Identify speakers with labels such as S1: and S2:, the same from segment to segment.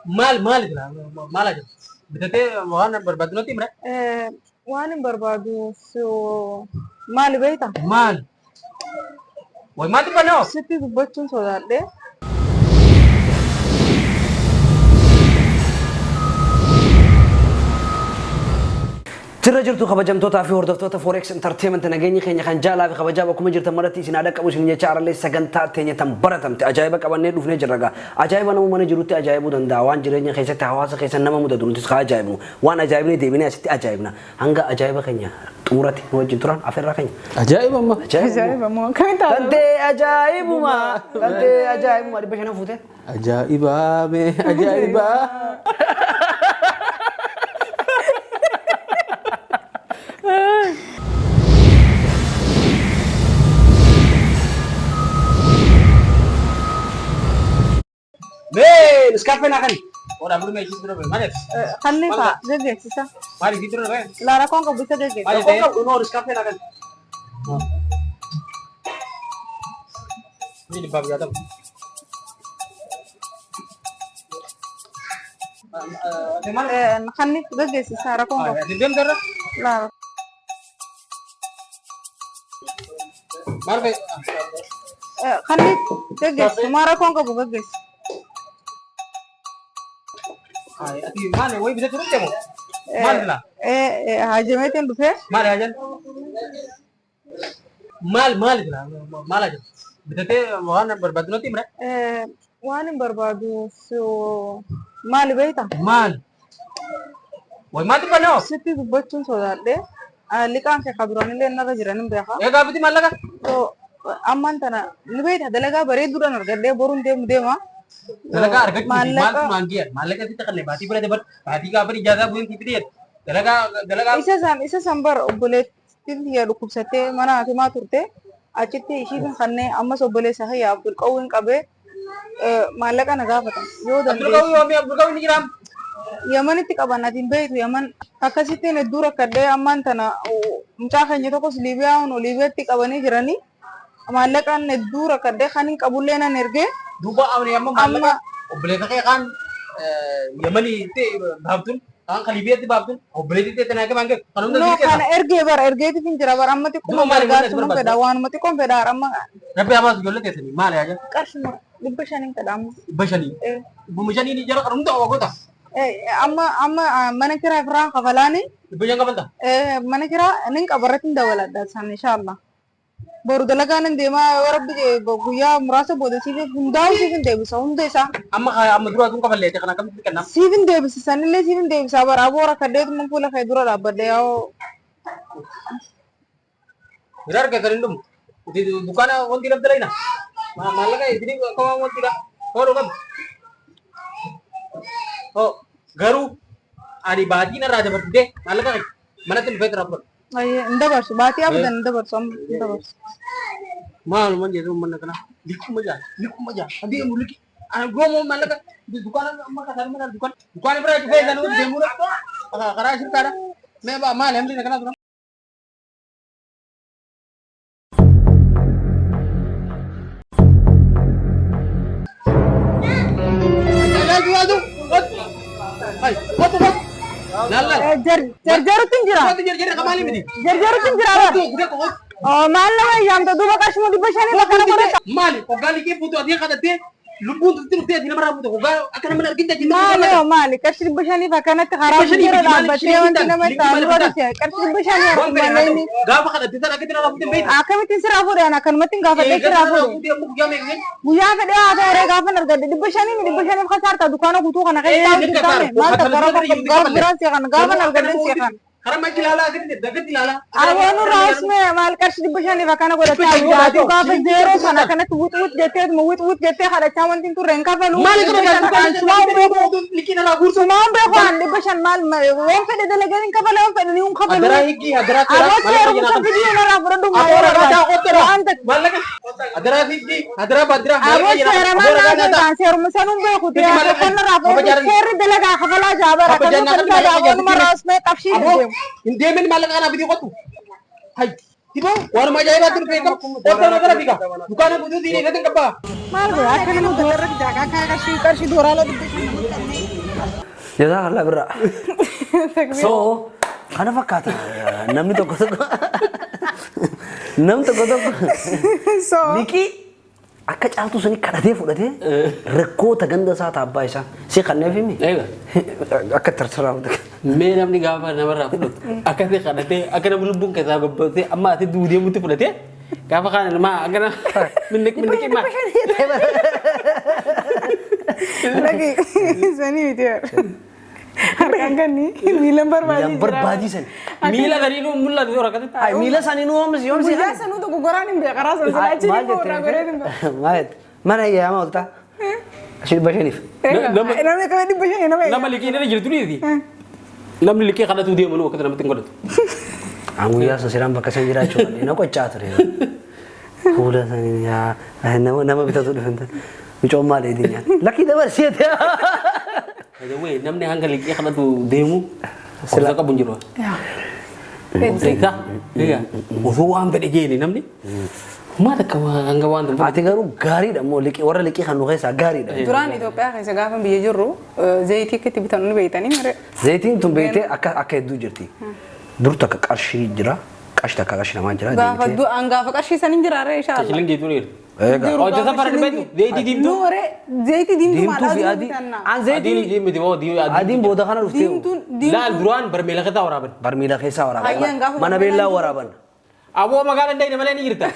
S1: Maal maal maal ajab? Bitatee waan barbaadu natti himre?
S2: Waan hin barbaadu maali beektaa?
S1: Maal? Way maal dubbannoo?
S2: Sitti dubbachuun sodaadhe.
S3: Jirra jirtu kabajamtootaa fi hordoftoota Forex Entertainment, nageenyi keenya kan jaalaa fi kabajaa bakkuma jirtan maratti isin haa dhaqqabu isin jecha, arallee sagantaa teenya tan baratamte ajaa'iba qabannee dhufnee jirra gaa. Ajaa'iba nama mana jirutti ajaa'ibuu danda'a. Waan jireenya keessatti hawaasa keessa nama mudatu nutis haa ajaa'ibnu. Waan ajaa'ibnee deebinee asitti ajaa'ibna. Hanga ajaa'iba keenya xumuratti nu wajjin turan afeerraa keenya.
S4: Ajaa'iba amma.
S2: Ajaa'iba moo akkamitti haasa'u?
S3: Tantee ajaa'ibuma! Tantee ajaa'ibuma 500 fuute.
S4: Ajaa'iba mee ajaa'iba.
S3: Mee niskaaffee naa kenni.
S1: Odaa bulu mee ishii dura bee maaliif?
S2: Kanni faa geggeessisa.
S1: Maaliif ishii dura bee?
S2: Laa rakkoon qabu isa geggeessa.
S1: Maaliif
S3: Rakkoon qabu noo niskaaffee naa kenni.
S1: Ini 160. Ati maal?
S2: Kanni geggeessisa rakkoon qabu.
S1: Ati deemte irra?
S2: Laa
S1: Maal fa'i?
S2: Kanni geggeessu maa rakkoon qabu geggeessu.
S1: Ati maal wayi bitachuu dhufte moo? Maal laa?
S2: Haajameetiin dhufee.
S1: Maal haajan? Maal maal jira? Maal haajan? Bitatee waan barbaadu natti himre?
S2: Waan hin barbaadu maali beektaa?
S1: Maal? Wayi maal dubbannoo?
S2: Sitti dubbachuun sodaadhe. Liqaan kee ka duraanillee narra jiran hin beeka.
S1: Egaa biti maallaqa?
S2: So ammaan tana ni beekta dalagaa bareedduudhaan argadhee boruun deemu deema.
S1: Dalagaa argachuu fi
S2: Maallaqa
S1: maaltu maangee maallaqa sitti kanne baatii bira dabar baatii gaafa ijaazaa bu'een sitti dhiyeessu. Dalagaa dalagaa
S2: isa san bar obboleettiin tiyya dhukkubsattee mana hakimaa turte, achitti ishiitiin kannee ammas obboleessa kiyya Abdul Qawwiin qabee maallaqa na gaafatan yoo
S1: Abdul
S2: dandeesse.
S1: Qawwii waamii Abdul Qawwii ni jiraam.
S2: Yamanitti qaban, ati hin beektu Yaman. Akkasittiin hedduu rakkadhee ammaan tana mucaa keenya tokkos Liibiyaa hunoo Liibiyaatti qabanii jiranii maallaqaan hedduu rakkadhee kan hin qabullee nan ergee.
S1: Duuba ani amma
S2: Amma
S1: maallaqa obboleessa kee kaan Yamaniitti baabtun kaan kan Liibiyaatti baabtun obboleettii ta'e tanaa gamaan kan hunda
S2: No
S1: sii keessa.
S2: kana ergee bara ergeetiif hin jira bara amma xiqquma
S1: Duuba maali wanni ati
S2: gargaarsuman
S1: barbaaddu?
S2: fedha, waanuma xiqqoon fedha amma.
S1: Rabbi haa baasu ijoollee teessanii maali haa jedhu?
S2: Qarshuma 500n fedha amma.
S1: 500. 500n jara kan hunda ogoota.
S2: Amma mana kiraa irraan kafalaani.
S1: 500 kafalta?
S2: Mana kiraa nin qaba, irratti hin dabaladha san inshallah. Boru dalagaa nan deemaa, yoo rabbi jedhe guyyaa muraasa booda siif hundaa'u siif hin deebisa hunda isaa.
S1: Amma amma duraa tun kafalleete kana akkamitti kennama?
S2: Siif hin deebisa, sanillee siif hin deebisa bara aboo rakkadheetuma fuula kee dura dhaabbadhe yaa'oo.
S1: Bira argatan hin dhumu. Dukkaana wanti lafti layna. Maallaqa isinii akka waan wanti dha. Hoo dhugam. Hoo garuu ani baatii narraa dabarsitee maallaqa kee manatti dhufee irraa fudhadhu.
S2: Hin dabarsu baatii abadan, hin dabarsu, amma hin dabarsu.
S1: Maaluma jedhu uummanni kana liquma jaa liquma jaa adeemu liqi. Ani goomoo maallaqa dukkaana amma kasaan mana dukkaana biraa cufee sanuu deemuudha karaa shirkaadha. Mee maali hamri kana dura?
S2: Jarjarutti hin jira. Jarjarutti hin jira bara. Maal nama iyyaamta duuba qarshuma 500 bakka nama godhata.
S1: Maali hoggaa liqii fuutu adii kadhattee lubbuun tutti dhuftee ati namarraa fuute hoggaa akka nama argite ati
S2: Maali hoo maali qarshii 500f akkanatti karaa
S1: 500
S2: fuuldura
S1: miti maali
S2: dhaabbattee wanti nama
S1: liqii
S2: itti
S1: maali
S2: dura
S1: fidan?
S2: dhufe qarshii 500
S1: Waan
S2: harkuma
S1: fedhe haa ta'u
S2: inni
S1: gaafa kadhatte sana akkatti narraa fuute hin beektu.
S2: Akkamittiin siraa fuudhe? Ani akkanumatti hin gaafadhee
S1: Eegaa
S2: siraa
S1: narraa
S2: fuudhe.
S1: fuute amma guyyaa meeqa kennu?
S2: Guyyaa fedhee haa ta'u ree, gaafan argadhe 500 500f kasaarta dukaana guutuu kana keessa
S1: Ee
S2: taa'u
S1: ni
S2: jirtaame
S1: kasaara.
S2: maal
S1: Kana
S2: takka
S1: dura
S2: rakkoo
S1: biyya
S2: gaaf
S1: kafalle.
S2: biraan seeqan gaafan
S1: Garuu akka
S2: argadhe
S1: nama wanti
S2: seeqan.
S1: karaa machi ilaalaa asitti daggatti ilaalaa. Akka nama
S2: Aboon irraa usme maal qarshii 500f akkana
S1: Dhibba
S2: godhataa
S1: shan yoo
S2: abdaatu
S1: taate
S2: gaafa
S1: shilingii
S2: zeeroo
S1: tokko
S2: sana
S1: taate.
S2: akkanatti wux wux jettee wux wux jettee kadhachaa wanti hin turre hin kafalu.
S1: Maali
S2: Dhibba
S1: kana
S2: shan
S1: dukkaana
S2: an sumaan beeku,
S1: liqii narraa guurtu.
S2: sumaan beeku an 500 maal waan fedhe dalagee hin kafale, waan fedhe ni hin kafalu.
S1: Adaraa higgii adaraa seeraa
S2: Aboo
S1: maallaqa
S2: seeruma
S1: jedhaa
S2: san
S1: kan.
S2: fidii narraa fudhadhu maa
S1: Aboo
S2: yoo
S1: ragaa
S2: barbaade.
S1: taa qottara.
S2: Waan takka.
S1: Maallaqa adaraa higgii adaraa baadiraa
S2: Aboo
S1: maallaqa jedhaa.
S2: seera
S1: Aboo
S2: maal
S1: ragaa
S2: naa
S1: nyaataa.
S2: seetaan seeruma sanuun beeku
S1: Fidi maallaqa
S2: kan narraa
S1: kaba
S2: fudhadhu
S1: jaaran.
S2: seerri dalagaa kafalaa jaabara
S1: Kaba
S2: kan
S1: jannaa
S2: nuuf
S1: kan maallaqa
S2: aboo
S1: jaartitti
S2: numarraa usmee qabshii hin
S1: Aboo
S2: deemu.
S1: hin deemin maallaqa kanaa fidii qottu. Hay tiboo waanuma ajaa'ibaatti dhufee qabu. Qottoo na gara fiiga. Dukkaana guutuu siinii irratti hin qabbaa.
S2: Maal godha akka nama dolarra fidaa akka qarshii doolaara 500 namatti kennee.
S3: Jazakallah birraa. So kana fakkaata namni tokko tokko namni tokko tokko
S2: So
S3: liqii akka caaltuu sanii kadhatee fudhatee rakkoota ganda isaa taabbaa isaa si kanneef himi.
S4: Eega.
S3: Akka tarsaraa
S4: Mee namni gaafa namarraa fudhatu akkasii kadhatee akka nama lubbuun keessaa gobbatee amma ati duudee mutti fudhatee gaafa kaan ilmaa akka nama minniq minniqi maa.
S2: Lagi sanii miti. Harkaan kanni miilan barbaadii
S3: Miilan barbaadii sani.
S4: Miila saniinuu mul'atu yoo rakkate.
S3: Ay miila sanii nu oomisi yoomsi.
S2: Guyyaa sanuu tokko goraan hin beeku karaa sana silaachi
S3: Maal
S2: ni boora goree hin beeku.
S3: jette? Maal jette? Mana eeyyamaa ooltaa? Ashii 500f.
S4: Nama-
S2: Namni akka 500 nama
S4: Nama liqii irra jirtu niiti. Namni liqii kadhatu deemu nu akkata namatti hin godhatu.
S3: An guyyaa san siraan bakka san jiraachuu malee na qoccaa ture. Fuula sanii yaa nama nama bitatu dhufan. Micoon maal eedin nyaata? Lakkii dabarseete.
S4: Wee namni hanga liqii kadhatu deemu obsa qabu hin jiru. Obsa isaa egaa osoo waan fedhe jeeni namni maal akka hanga waan tokko.
S3: Ati garuu gaariidha immoo liqii warra liqii kan nu keessaa gaariidha.
S2: Duraan Itoophiyaa keessa gaafa biyya jirru zayitii akka itti bitan ni beektanii mire.
S3: Zayitiin tun beektee akka akka hedduu jirti. Dur takka qarshii jira. Qarshii takka qarshii lamaa jira.
S2: Gaafa du'aan gaafa qarshii san hin jiraarre inshallah.
S4: Shilingii tun jiru.
S3: Egaa.
S4: Hojii safara ni beektu zayitii diimtuu.
S2: Noore zayitii diimtuu
S3: Diimtuu
S2: maal
S3: fi
S2: adii
S3: adii.
S2: bitanna.
S3: An
S4: Adiin
S3: zayitii
S4: miti moo
S3: adiin booda kana dhuftee
S2: Diimtuun
S4: Laal
S2: diimtuun
S4: duraan barmeela keessaa waraaban.
S3: barmiila keessaa
S2: Hayyaan
S3: waraaban.
S2: gaafa
S3: Mana beellaa waraaban.
S4: Aboo magaalaa hin malee ni jirta.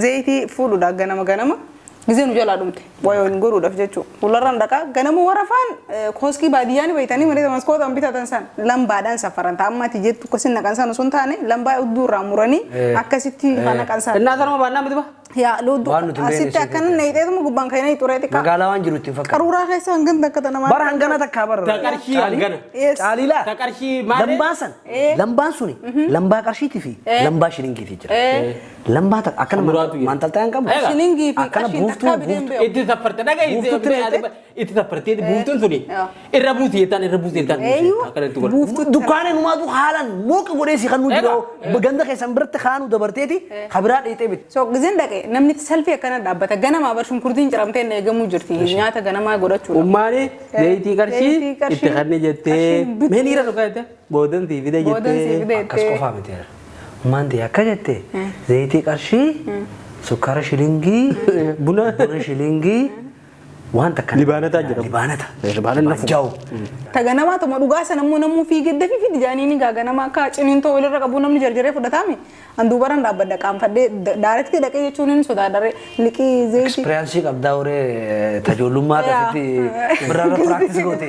S2: Zayitii fuudhuudhaaf ganama ganama gisee nu jalaa dhumte wayoo hin godhuudhaaf jechuudha. Fuularraan dhaqaa ganama warafaan kooskii baadiyyaa ni beektanii malee maskootaan bitatan san lambaadhaan safaran ta'a amma ati jettu akkasin naqan san osoo hin taane lambaa iddoo irraa muranii akkasitti kan naqan san.
S4: Innaa sanuma baannaa miti ba.
S2: Yaa ludduu
S3: Waan nuti hin beekne
S2: asitti
S3: siif
S2: akkana naqxeetuma gubbaan kan inni xuree xiqqaa.
S3: Magaalaa waan jiru ittiin fakkaata.
S2: Qaruuraa keessa hangam takka tana maal.
S3: Bara hangana takkaa bara.
S4: Ta qarshii hangana.
S2: Yes.
S3: Caaliilaa.
S4: Ta qarshii maal?
S3: Lambaa san. Lambaan suni lambaa qarshiitii fi lambaa shilingiitii jira. Lambaa takka akkana
S4: Muraatu jira.
S3: maantaltaa hin qabu.
S4: Egaa.
S2: Shilingii fi
S3: Akkana
S2: qarshiin
S3: buuftuu
S2: takkaa biteen
S3: buuftuu.
S2: beeku.
S4: Itti saffarte dhaga'i.
S3: Buuftuu tiree
S4: Itti saffartee buuftuun suni irra buusi jettaan irra buusi jettaan.
S2: Eeyyuu.
S4: Akkana itti godhu.
S2: Buuftuu
S3: Dukkaana numaatu haalaan mooqa godhee si kan nu
S4: Egaa.
S3: jiru ganda keessan biratti kaanu dabarteeti kabiraa dheexee bitti.
S2: So giseen dhaqe namni salfii akkana dhaabbata ganamaa bar shunkurtiin ciramtee na eegamuu jirti nyaata ganamaa godhachuudha.
S4: Ummaani zayitii qarshii
S2: Zayitii qarshii
S4: itti kanne jettee
S2: qarshiin bitu.
S4: mee niira dhugaa jettee boodan sii fide
S2: Boodan sii
S4: jettee.
S2: fide
S3: Akkas
S2: jettee.
S3: qofaa miti. Maanti akka jette zayitii qarshii sukkaara shilingii
S4: Buna.
S3: buna shilingii waan takka
S4: Libaanataa jedhamu.
S3: Libaanata.
S4: Libaanaan nafu.
S3: Jawu.
S2: Ta ganamaa tuma dhugaa sana immoo namuu fiigee dafii fidi jaanii ni gaa ganamaa akka ciniintoo walirra qabu namni jarjaree fudhataami. An duubarran dhaabbadha qaanfadhee daarektii dhaqee jechuun hin sodaadharee liqii zayitii.
S3: Experience qabdaa horee tajoollummaa akkasitti birarra practice goote.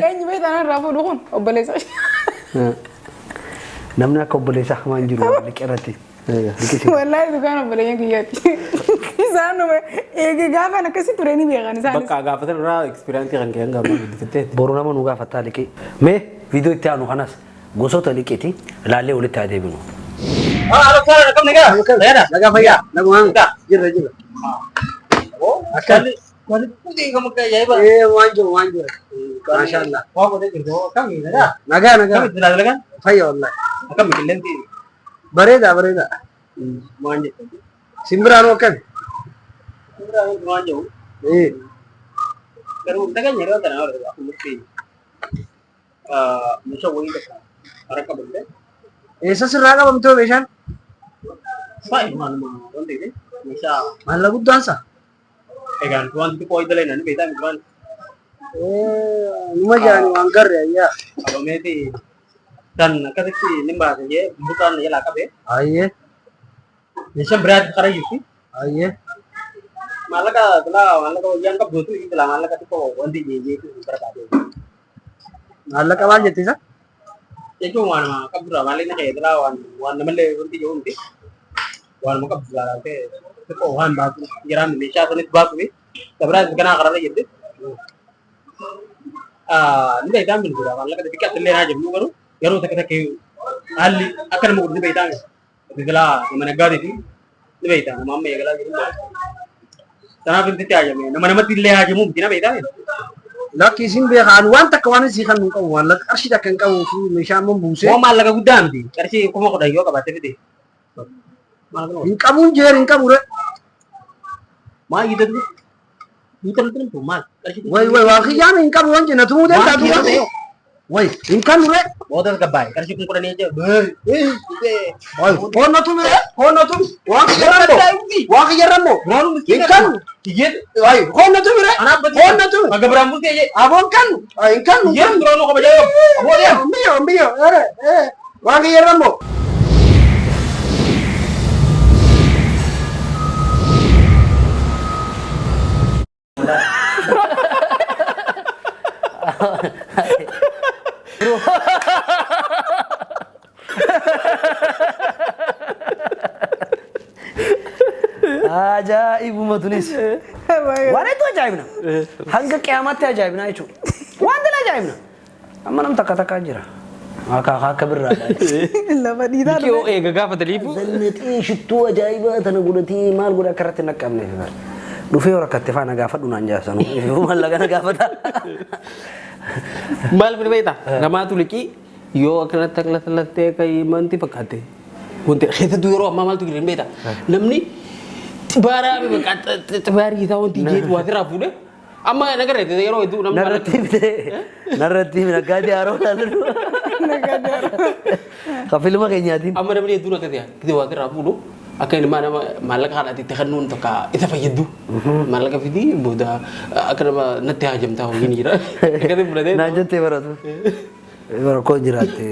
S2: Eenyu beektan irraa fuudhu kun obboleessa.
S3: Namni akka obboleessaa hamaan jiru liqii irratti. Liqii si-
S2: Wallaahi dhugaan obboleeyyan kiyyaati. Isaan numa eege gaafan akkasii ture ni beekan isaanis.
S4: Bakka gaafatan irraa ekspiriyaantii kan kee hanga ammaa guddifattee.
S3: Boru nama nu gaafattaa liqii. Mee viidiyoo itti aanu kanas gosoota liqiiti ilaallee walitti haa deebinu.
S1: Nagaa fayyaa. Nagumaan. Jirra jirra. Akka. Ee waan jiru waan jiru. Maashaallah. Nagaa nagaa. Fayya wallahi. Bareeda bareeda. Simbiraan akkami? Ee. Eessa sirraa qabamtee meeshaan? Maallaqa guddaan isaa? Ee numa jaani waan garre ayyaa. Ayyee. Ayyee. Maallaqa silaa maallaqa wayyaan qabduutu silaa maallaqa xiqqoo wanti jeejeetu barbaade.
S3: Maallaqa maal jette isa?
S1: Jechuun waanuma qabdurraa maallaqni kee silaa waan waan namallee wanti jedhu miti. Waanuma qabdu silaa laaltee xiqqoo waan baasu jiraan meeshaa sanis baasuu fi dabaraas ganaa qararra jirti. Ni beektaa miti silaa maallaqa xixiqqaatti illee naa jennu garuu yeroo takka takka haalli akka nama godhu ni beektaa miti. Silaa nama naggaatii fi ni beektaa nama amma eegalaa jiru. Kanaaf intitti haajame nama namatti illee haajamuu miti na beektaa miti.
S3: Lakki isin beekaa ani waan takka waan isii kan hin qabu maallaqa qarshii takka hin qabuu fi meeshaa amma buusee
S1: Waan maallaqa guddaa miti. Qarshii 10,000 yoo qabaatte fide.
S3: hin qabuun jeer hin qabu re.
S1: Maa iyyitatu? Duuta nutti himtu maal? Qarshii
S3: Way way waan kiyyaan hin qabu waan jenna tumuu
S1: Waan
S3: danda'a
S1: kiyya
S3: duuba.
S1: ta'e
S3: Way hin kan nure.
S1: booda gabbaa'e qarshii 10,000 jecha.
S3: Way hoonna tumi hoonna tumi waan kiyyarra moo waan kiyyarra moo
S1: Duraanuu
S3: hin
S1: miskiina
S3: kanu.
S1: Hiyyeet
S3: Way hoonna tumi re
S1: anaaf badii
S3: hoonna tumi.
S1: Aga biraan bultee jee.
S3: Aboon kanu hin kanu.
S1: Hiyyeet duraanuu kabajaa qabu. Aboo deem.
S3: Biyyo biyyo waan kiyyarra moo. Ajaa'ibuma tunis. Waan hedduu ajaa'ibna. Hanga qiyaamaatti ajaa'ibna jechuudha. Waan dila ajaa'ibna. Amma nam takka takkaa jira. Akka akka birraadha.
S2: Lafa dhiitaa
S4: Liqii yoo eega gaafataniifu
S3: Zannatee shittuu ajaa'ibaa tana godhatee maal godha akka irratti hin dhaqqabne. Dhufee yoo rakkatte faana gaafadhu naan jaasanu. Maallaqa na gaafata.
S4: Maal fide beektaa? Namaatu liqii yoo akkanatti akkanatti akka wanti fakkaate. Wanti keessattuu yeroo ammaa maaltu jira hin beektaa? Namni xibaaraa xibaarii isaa wanti jeetu waa sirraa fuudhee amma nagarra yeroo hedduu namni
S3: Narratti himte. Narratti himte naggaadee haroo laallu. Kan filma keenyaatiin.
S4: Amma namni hedduun akka ta'e gidee waa sirraa fuudhu akka ilmaa nama maallaqa haadhaatti itti kennuun takka isa fayyaddu. Maallaqa fidii booda akka nama natti haajamtaa hojiin jira. Akkasii fudhatee.
S3: Naan jettee baratu. Rakkoo jiraatte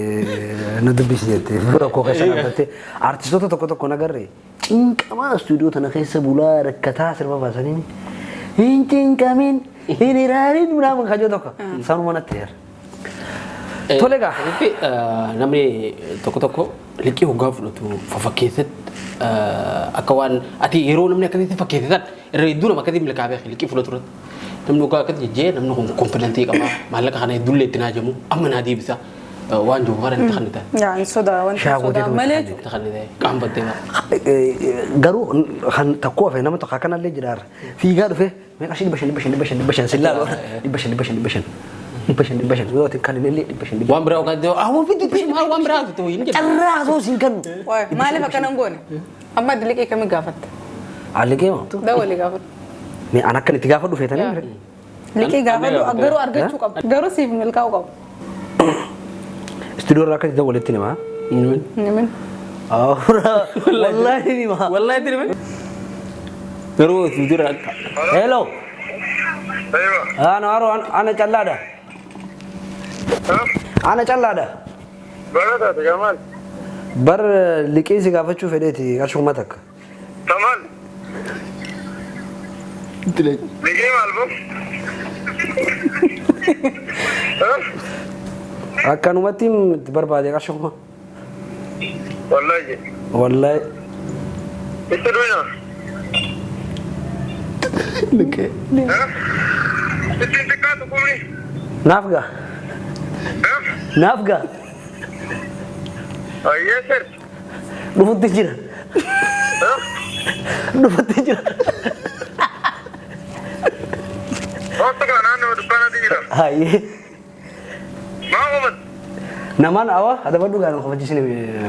S3: na dubbisi jettee rakkoo keessa dhaabbattee artistoota tokko tokko nagarre cinqamaa istuudiyoo tana keessa bulaa rakkataa sirba baasanii hin cinqamin hin iraarin minaamin kajoo tokko sanuma natti heera. Tole egaa.
S4: Asitti namni tokko tokko liqii hoggaa fudhatu fafakkeessatti akka waan ati yeroo namni akkasitti fakkeessisan irra hedduu nama akkasitti milkaa'ee beeka liqii fudhatu irratti. Namni hoggaa akkasitti jejjee namni kun konfidentii qaba maallaqa kana hedduullee itti naajamu amma naa deebisa waan jiru kana itti kannita.
S2: Yaa hin sodaa wanti
S3: Shaagoo
S2: sodaa
S3: jedhamu
S2: malee
S3: itti
S4: Itti kannite qaanfattee bara.
S3: Garuu kan takkoo hafe nama tokko akkanallee jiraarra fiigaa dhufe meeqa ishii 500 500 500 500 sin laalu 500 500 500 500 500 yoo ta'e kan illee 500 500
S4: Waan biraa hoggaa ta'u ah waan fiddu maal waan biraa ta'u hin jedhu.
S3: Carraa osoo sin kennu.
S2: Waay maaliif akkana hin goone? Amma ati liqii kamii gaafatta?
S3: Alliqee moo?
S2: Dawali gaafadhu.
S3: Mee an akkan itti gaafa dhufeetanii
S2: Yaa.
S3: mire?
S2: Liqii gaafadhu
S4: An-
S2: garuu argachuu qabda. Garuu siif milkaa'uu qabu.
S3: Istuudiyoo irraa akkatti walitti nimaa.
S2: Nimin.
S3: Wallaahi nimaa.
S4: Wallaahi itti dhimee. Garuu itti dura akka.
S3: Hello.
S5: Aywa.
S3: Ana haro ana callaadha.
S5: Ha?
S3: Ana callaadha.
S5: Baga taate Kamal.
S3: Bar liqii si gaafachuu fedheeti qarshuma takka.
S5: Kamal. Liqii maal boo? Ha?
S3: Akkanumatti barbaade qarshuma.
S5: Wallahi.
S3: Wallaahi.
S5: Itti duwina. Ha? Ittiin xiqqaatu kumni.
S3: Naaf gaa.
S5: Ha?
S3: Naaf gaa.
S5: Ayyee sir.
S3: Dhufutti jira.
S5: Ha?
S3: Dhufutti jira.
S5: Waqti kana naannoo dukkaanaatti jira.
S3: Hayyee.
S5: Maa qobat?
S3: Namaan awa adabadhu gaa nu kabachiisni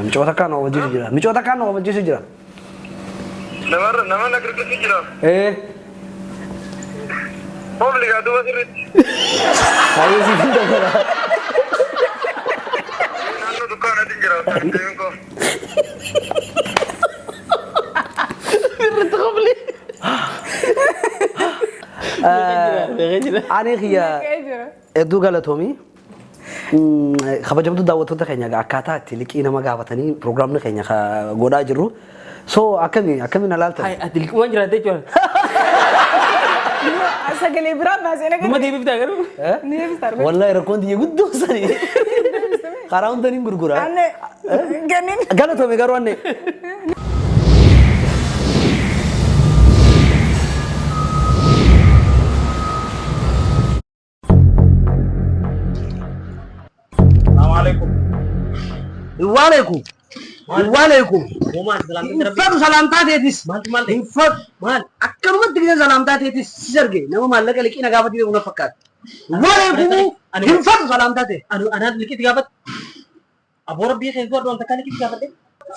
S3: micoota kaan nu kabachiisu jira. Micoota kaan nu kabachiisu jira.
S5: Namarra nama na kirkirti jira.
S3: Ee.
S5: Hobli gaa duuba sirriitti.
S3: Hayyee siif hin dabala.
S5: Naannoo dukkaanaatti jira. Deemin koo.
S3: Ani kiyya
S2: Naqee jira.
S3: hedduu galatoomii. Kabajamtuu daawwattoota keenya egaa akkaataa itti liqii nama gaafatanii piroogiraamni keenya godhaa jirru. So akkami akkami na laaltan?
S4: Hai ati liqii waan jiraatte jechuudha.
S2: Sagalee biraa baasee nagarra.
S4: Dhuma deebiftaa garuu.
S2: Ni deebista arbe.
S3: Wallahi rakkoon tiyya guddoo sani. Karaa hunda niin gurgura.
S2: Anne kennin.
S3: Galatoome garuu anne.
S1: Salaamu alaikum.
S3: Waalaikum. Waalaikum.
S1: Homaa salaamtii rabbi.
S3: Hinfadhu salaamtaa teetis.
S1: Maaltu maal ta'e?
S3: Hinfadhu.
S1: Maal?
S3: Akkanumatti biyya salaamtaa teetis si arge nama maallaqa liqii na gaafatee na fakkaata. Waalaikum. Hinfadhu salaamtaa tee.
S1: Anu anaatu liqiitti gaafadhu. Aboo rabbii keessa warra wanta kana liqiitti gaafadhe.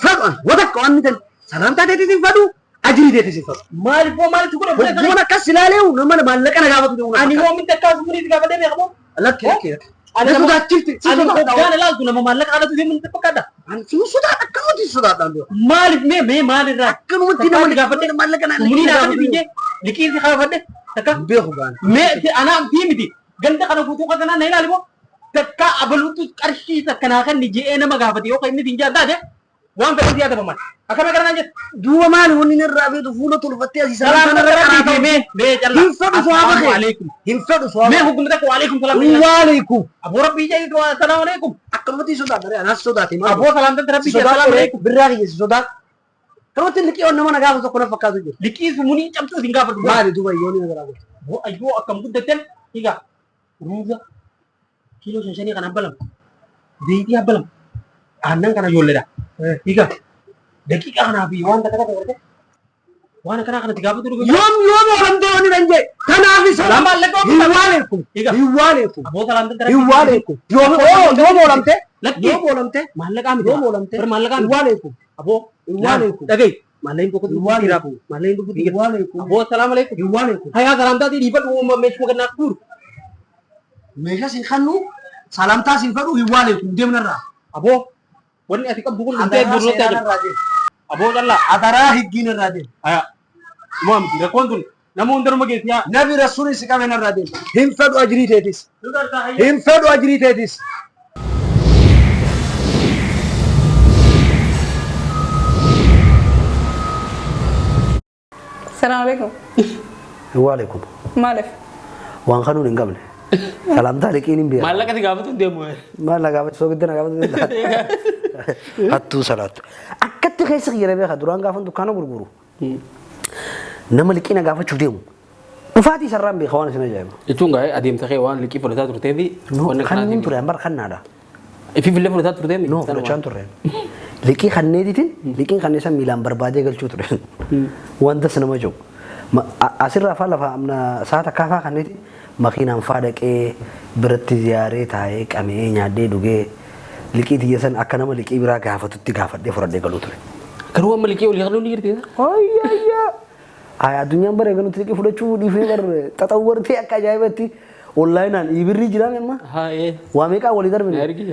S3: Fadhu an watakka waan ni ta'e salaamtaa teetis hin fadhu. Ajirii teetis hin fedhu.
S1: Maaliif hoo maalitti godhe obboleessa
S3: Hogguun akkas ilaalee nama maallaqa na gaafatu deemu.
S1: Ani hoo minti akkas umurii si gaafadhee beekamoo?
S3: Lakki lakki.
S1: Ani
S3: Na
S1: nama
S3: sodaachifti. Si
S1: ani
S3: sodaadha.
S1: hoggaan ilaaltu nama maallaqa kadhatu deemu natti fakkaata.
S3: Ani si sodaadha akkamatti si sodaadhaan dura.
S1: Maaliif mee mee maalirraa?
S3: Akkanumatti
S1: Takkaa
S3: nama
S1: si gaafadhe
S3: maallaqa na
S1: umurii naa kan fiinjee liqii si gaafadhe takka
S3: Hin beeku gaana.
S1: mee anaa fi miti ganda kana guutuu kanaa na ilaali moo takka abaluutu qarshii takka naa kan je'ee nama gaafate yoo kan inni fiinjaa taate waan fedhe si yaadafaman. Akkana gara naan jette.
S3: Duuba maali wanni inni irraa beektu fuula tolfattee asii
S1: Salaam
S3: sana irra
S1: rabbii
S3: karaa
S1: mee mee callaa.
S3: Hin fedhu suwaaba kee.
S1: Alaikum.
S3: Hin fedhu suwaaba.
S1: Mee hukumni takka waalaikum salaam.
S3: Waalaikum.
S1: Aboo rabbii jee salaamu alaikum.
S3: Akkanumatti sodaadha anaas sodaate maali?
S1: Aboo salaamtan rabbii jee salaamu alaikum.
S3: Birraa kiyya si sodaadha. Akkanumatti liqii waan nama na gaafatu tokko na fakkaatu jiru.
S1: Liqii sumunii cabsuu isin gaafatu.
S3: Maali duuba yooni na garaa godhu.
S1: Boo ayyoo akkam guddatten egaa ruuza kiiloo shan shanii kana abbalam zayitii abbalam aannan kana ijoolleedha. Egaa daqiiqaa kanaa fi waan takka takka gartee waan akkanaa kanatti gaafatu dhufe.
S3: Yoom yoom olamtee wanni nan jee kanaaf isa.
S1: Salaam alaikum.
S3: Hin waaleekum.
S1: Egaa
S3: Hin waaleekum.
S1: aboo salaamtan
S3: Hin waaleekum. Yoom yoom olamtee?
S1: Lakki
S3: Yoom olamtee?
S1: maallaqaa miti.
S3: Yoom olamtee?
S1: Bar maallaqaa
S3: Hin
S1: miti.
S3: waaleekum.
S1: Aboo
S3: Hin waaleekum.
S1: dhagahi maallaqni tokko
S3: Hin waaleekum.
S1: maallaqni tokko
S3: Hin waaleekum.
S1: Aboo salaam alaikum.
S3: Hin waaleekum.
S1: Hayaa salaamtaatii dhiifadhu meeshuma gannaa fuuru.
S3: Meeshaa sin kannu salamtaa sin fedhu hin waaleekum deemnarraa.
S1: Aboo wanni ati qabdu kun dhumtee
S3: Adaraa
S1: burnoota
S3: seeraan
S1: jira.
S3: irraa deemu.
S1: Aboo callaa.
S3: Adaraa higgiin irraa deemu.
S1: Haya. Maamti rakkoon tun nama hundaruma geessi yaa.
S3: Nabi rasuulli si qabe narraa deemu. Hin fedhu ajirii teetis. Hin fedhu ajirii teetis.
S2: Salaam alaikum.
S3: Waalaikum.
S2: Maaliif?
S3: Waan kanuun hin qabne. Salaamtaa liqiin hin beeku.
S4: Maallaqa si gaafatu hin deemu.
S3: Maal na gaafatu soogidda na gaafatu. Hattuu salaattu. Akkatti keessa kiyya beeka duraan gaafa dukkaana gurguru. Nama liqii na gaafachuuf deemu. Dhufaatii isarraan beeka waan isin ajaa'iba.
S4: Jechuun gaa adeemsa kee waan liqii fudhataa turtee fi
S3: Kannuun ture ambar kannaadha.
S4: Ifiif illee fudhataa turtee mi?
S3: No fudhachaan turre. Liqii kanneetiitiin liqiin kanneen san miilaan barbaadee galchuu ture. Wanta nama jiru. Asirraa faa lafa amna sa'a takkaa faa kanneeti makiinaan faa dhaqee biratti ziyaaree taa'ee qamee nyaadhee dhugee liqii tiyya san akka nama liqii biraa gaafatutti gaafadhee fudhadhee galuu ture.
S4: Garuu amma liqii olii kanuun ni jirti.
S3: Ayyaayyaa. Ay addunyaan bara eegalutti liqii fudhachuu dhiifnee bar xaxawwartee akka ajaa'ibatti onlaayinaan ibirrii jiraame amma.
S4: Haa ee.
S3: Waa meeqaa walii darbine.
S4: Ergi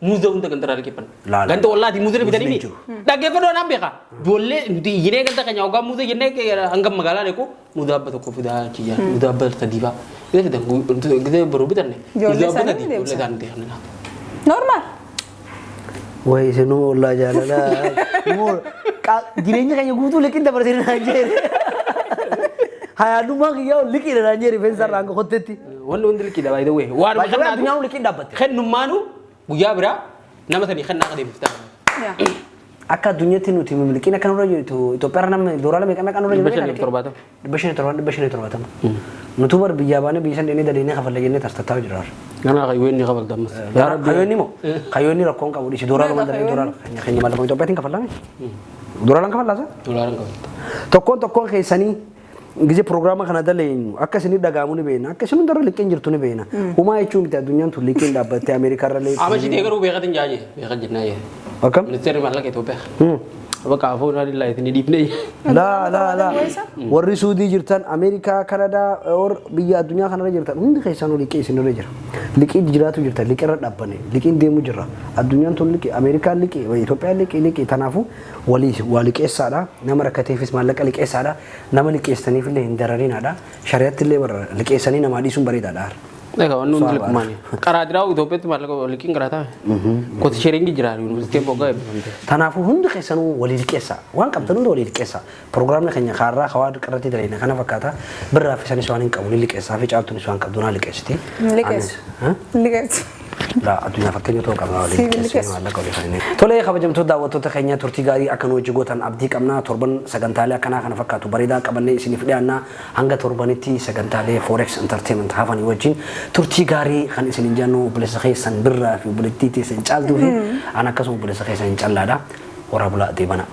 S4: muuza hunda ganda irraa liqeeffanna.
S3: Laala.
S4: Ganda wallaati muuza bitanii
S3: Muuzni
S4: mi?
S3: jiru.
S4: Dhaggeeffadhoo anaan beeka. Ijoollee nuti iyyinee ganda keenya hoggaa muuza jennee hanga magaalaa dhaqu muuza abba tokko fidaa kiyya muuza abba sadii faa. Gisa fidan gisa boruu bitanne.
S2: Ijoollee
S4: Muuza abba
S2: isaanii
S4: sadii
S2: ni
S4: ijoollee
S2: deemsan.
S4: isaanii deemsan.
S2: Normaal.
S3: Way isinuu ollaa jaalalaa. Jireenya keenya guutuu liqiin dabarsee naan jedhe. Hayaadummaan kiyyaa liqiidha naan jedhe rifeensa irraa hanga kotteetti.
S4: Wanni hundi liqiidha by the way. Waan
S3: By the way, addunyaan liqiin dhaabbatte.
S4: Kennummaanu guyyaa biraa nama sanii kennaa akka deebiftan.
S2: Yaa.
S3: Akka addunyaatti nuti liqiin akka nurra jirtu Itoophiyaa irra namni doolaara meeqa meeqa nurra jiru?
S4: 570.
S3: 570 570. Nutu bar biyyaa baanee biyya san dheenee daleenee kafalla jennee tastattaa jira.
S4: Ganaa kayyoo kafalta ammas. Yaa Rabbi.
S3: Kayoonni moo? Kayoonni rakkoon qabu dhiisi doolaara
S2: Meeqa
S3: maal doolaara keenya mallaqa Itoophiyaatiin kafallame? Doolaaraan kafallaasa?
S4: Doolaaraan kafalta.
S3: Tokkoon tokkoon keessanii gisee pirogiraama kana daleenyu akka isin dhagaamu ni beekna akka isin hundarra liqiin jirtu ni beekna. Humaa jechuun miti addunyaan tun liqiin dhaabbattee Ameerikaa irra lee.
S4: Amma shitee garuu beekatin jaajee beekan jennaa jee.
S3: Akkam?
S4: Ministeerri maallaqa Itoophiyaa. Bakka afuun haalli isin dhiifnee.
S3: Laa laa laa warri Suudii jirtan Ameerikaa Kanadaa or biyya addunyaa kanarra jirtan hundi keessanuu liqii isinirra jira. Liqii jiraatu jirta liqirra dhaabbane liqiin deemu jira. Addunyaan tun liqii Ameerikaan liqii Itoophiyaan liqii liqii tanaafuu walii waa liqeessaadha nama rakkateefis maallaqa liqeessaadha nama liqeessaniif illee hin dararinaadha shari'atti illee barra liqeessanii namaa dhiisuun bareedaadha.
S4: Egaa wanni hundi liqumaani. Karaa diraa Itoophiyaatti maallaqa liqiin karaa taa'e. Koti sheeringi jira yuunivarsiitiin boggaa eebbifamte.
S3: Tanaafuu hundi keessanuu walii liqeessaa waan qabdan hunda walii liqeessaa Pirogiraamni keenya kaarraa hawaa irratti daleena kana fakkaata birraa fi sanis waan hin qabu ni liqeessaa fi caaltuunis waan qabdu naa liqeessiti.
S2: Liqeessu. Liqeessu.
S3: Laa addunyaa fakkeenya ta'uu qabna walii
S2: Siif
S3: liqeessine
S2: liqeessu.
S3: maallaqa walii kennine. Tolee kabajamtoota daawwattoota keenya turtii gaarii akka nu wajji gootan abdii qabna torban sagantaalee akkanaa kana fakkaatu bareedaa qabannee isiniif dhiyaanna hanga torbanitti sagantaalee Forex Entertainment hafanii wajjin turtii gaarii kan isin hin jennu obboleessa keessan birraa fi obboleettii teessan caaltuu fi an akkasuma obboleessa keessan hin callaadha. Horaa bulaa deebana.